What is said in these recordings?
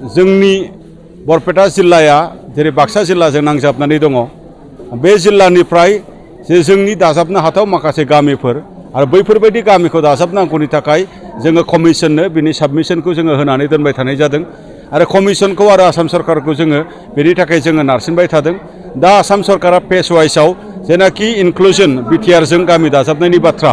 जोंनि बरपेटा जिल्लाया जेरै बाक्सा जिल्लाजों नांजाबनानै दङ बे जिल्लानिफ्राय जे जोंनि दाजाबनो हाथाव माखासे गामिफोर आरो बैफोरबायदि गामिखौ दाजाबनांगौनि थाखाय जोङो कमिसननो बिनि साबमिशनखौ जोङो होनानै दोनबाय थानाय जादों आरो कमिसनखौ आरो आसाम सरकारखौ जोङो बेनि थाखाय जोङो नारसिनबाय थादों। दा आसाम सरकारा फेज वाइसआव जेनाखि इनक्लुजन बिटिआरजों गामि दाजाबनायनि बाथ्रा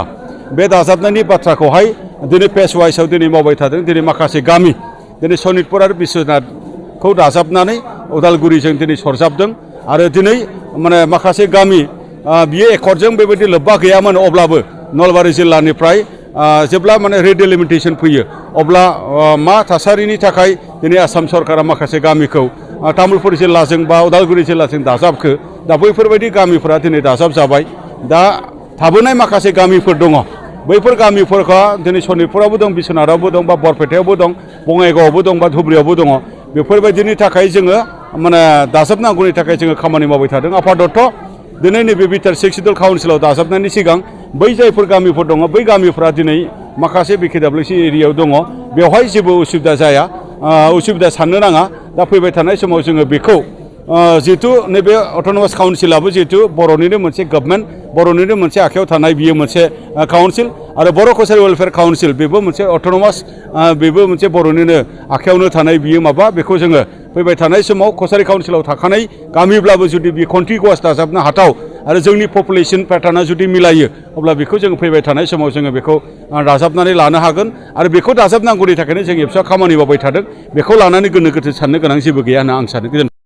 बे दाजाबनायनि बाथ्राखौहाय दिनै फेज वाइसआव दिनै मावबाय थादों। दिनै माखासे गामि दिनै सनितपुर आरो बिश्वनाथखौ दाजाबनानै उदालगुरिजों दिनै सरजाबदों आरो दिनै माने माखासे गामि बियो एकर्डजों बेबायदि लोब्बा गैयामोन अब्लाबो नलबारि जिल्लानिफ्राय जेब्ला माने रिडेलिमिटेसन फैयो अब्ला मा थासारिनि थाखाय दिनै आसाम सरकारा माखासे गामिखौ तामुलपुर जिल्लाजों बा उदालगुरि जिल्लाजों दाजाबखो दा बैफोरबायदि गामिफोरा दिनै दाजाब जाबाय। दा थाबोनाय माखासे गामिफोर दङ बैफोर गामिफोरखौ दिनै सनितपुरावबो दं, बिश्वनाथावबो दं, बा बरपेटायावबो दं, बङाइगावआवबो दं, बा धुब्रियावबो दङ। बेफोरबायदिनि थाखाय जोङो माने दाजाबनांगौनि थाखाय जोङो खामानि मावबाय थादों। आपातत दिनै नैबे बिटिआर 6 सिडुल काउन्सिलाव दाजाबनायनि सिगां बै जायफोर गामिफोर दङ बै गामिफोरा दिनै माखासे बिकेडब्लिउसि एरियायाव दङ, बेवहाय जेबो उसुबिदा जाया, उसुबिदा साननो नाङा। दा फैबाय थानाय समाव जोङो बेखौ जिहेतु नैबे अट'नमास काउन्सिलाबो जिहेतु बर'निनो मोनसे गभर्नमेन्ट, बर'निनो मोनसे आखायाव थानाय बियो मोनसे काउन्सिल आरो बर' कसारि वेलफेयार काउन्सिल बेबो मोनसे अट'नमास, बेबो मोनसे बर'निनो आखायावनो थानाय बियो माबा। बेखौ जोङो फैबाय थानाय समाव कसारि काउन्सिलाव थाखानाय गामिब्लाबो जुदि बे कन्टिगुवास दाजाबनो हाथाव आरो जोंनि पपुलेसन पेटार्ना जुदि मिलायो अब्ला बेखौ जोङो फैबाय थानाय समाव जोङो बेखौ दाजाबनानै लानो हागोन आरो बेखौ दाजाबनांगौनि थाखायनो जों एबसुआ खामानि मावबाय थादों। बेखौ लानानै गोनो गोथो साननो गोनां जेबो गैया होनना आं सानो।